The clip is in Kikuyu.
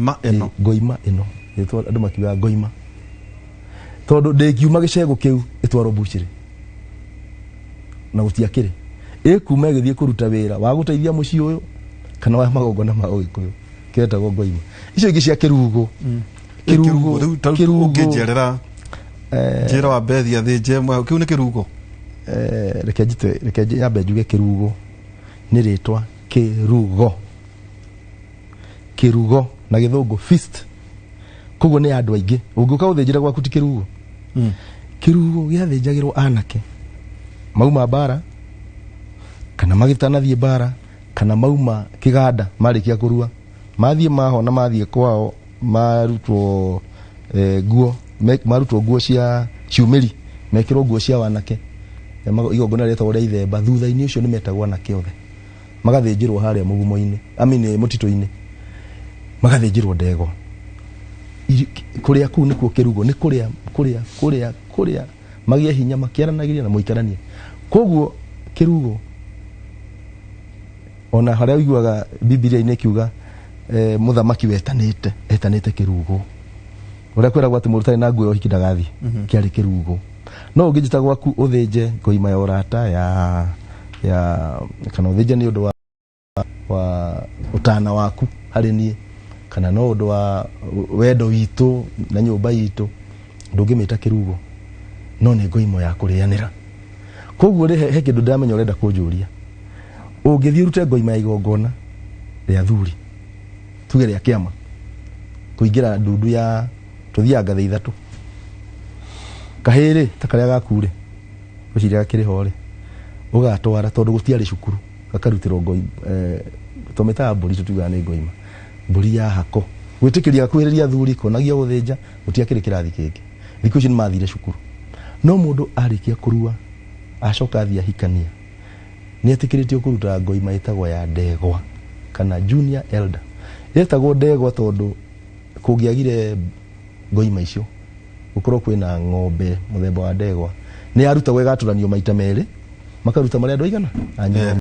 Ngoima ĩno. Ngoima ĩno. Ĩtwa andũ makiugaga ngoima tondũ ndĩngiuma gĩcegũ kĩu ĩtwarwo mbucĩrĩ na gũtiakĩrĩ, ĩkuma ĩgĩthiĩ kũruta wĩra wa gũteithia mũciĩ ũyũ kana wa magongona ma ũgĩkũyũ, kĩretagwo ngoima. Icio ingĩ cia kĩrugo. Kĩrugo rĩu ta rĩu ũngĩnjerera njĩra wa bethi athĩnje ĩmwe kĩu nĩ kĩrugo. Reke njite, reke nyambe njuge kĩrugo nĩ rĩtwa, kĩrugo, kĩrugo na gĩthũngũ feast, koguo nĩ andũ aingĩ. Ũngĩũka gũthĩnjĩra gwaku ti kĩrugo. Kĩrugo gĩathĩnjagĩrwo anake mauma mbara kana magĩtanathiĩ mbara kana mauma kĩganda, marĩkia kũrua, mathiĩ mahona, mathiĩ kwao, marutwo nguo, marutwo nguo cia ciumĩri, mekĩrwo nguo cia wanake. Igongona rĩetagwo rĩa ithemba. Thutha-inĩ ũcio nĩ metagwo anake othe magathĩnjĩrwo harĩa mũgumo-inĩ, I mean, mũtitũ-inĩ, magathĩnjĩrwo ndegwa. Kũrĩa kũu nĩkuo kĩrugo, nĩ kũrĩa kũrĩa kũrĩa kũrĩa magĩe hinya makĩaranagĩria na mũikaranie. Koguo kĩrugo, ona harĩa ũiguaga Bibilia-inĩ ĩkiuga mũthamaki wetanĩte etanĩte kĩrugo, ũrĩa kwĩragwo atĩ mũndũ ũtarĩ na nguo ya ũhiki ndagathiĩ, kĩarĩ kĩrugo. No ũngĩnjĩta gwaku ũthĩnje ngoima ya ũrata ya kana ũthĩnje nĩ ũndũ wa ũtana waku harĩ niĩ kana no ũndũ wa wendo witũ na nyũmba itũ, ndũngĩmĩta kĩrugo, no nĩ ngoimo ya kũrĩanĩra. Koguo rĩ, he kĩndũ ndĩramenya ũrenda kũnjũria. Ũngĩthiĩ ũrute ngoima ya igongona rĩa thuri, tuge rĩa kĩama, kũingĩra ndundu ya tũthiaga ngathĩ ithatũ, kahĩrĩ ta karĩa gaku rĩ, gwĩciria gakĩrĩ ho rĩ, ũgatwara tondũ gũtiarĩ cukuru, gakarutĩrwo ngoi, tũmĩtaga mbũri, tũtiugaga nĩ ngoima, mbũri ya hako, gwĩtĩkĩria gakuhĩrĩria thuri, kuonagia gũthĩnja. Gũtiakĩrĩ kĩrathi kĩngĩ. Thikũ ici nĩ mathire cukuru, no mũndũ arĩkia kũrua acoka athiĩ ahikania, nĩ etĩkĩrĩtio kũruta ngoima ĩtagwo ya ndegwa kana junior elder. Yetagwo ndegwa tondũ kũngĩagire ngoima icio, gũkorwo kwĩna ng'ombe mũthemba wa ndegwa nĩ yarutagwo, ĩgatũranio maita merĩ, makaruta marĩa andũ aigana a nyũmba.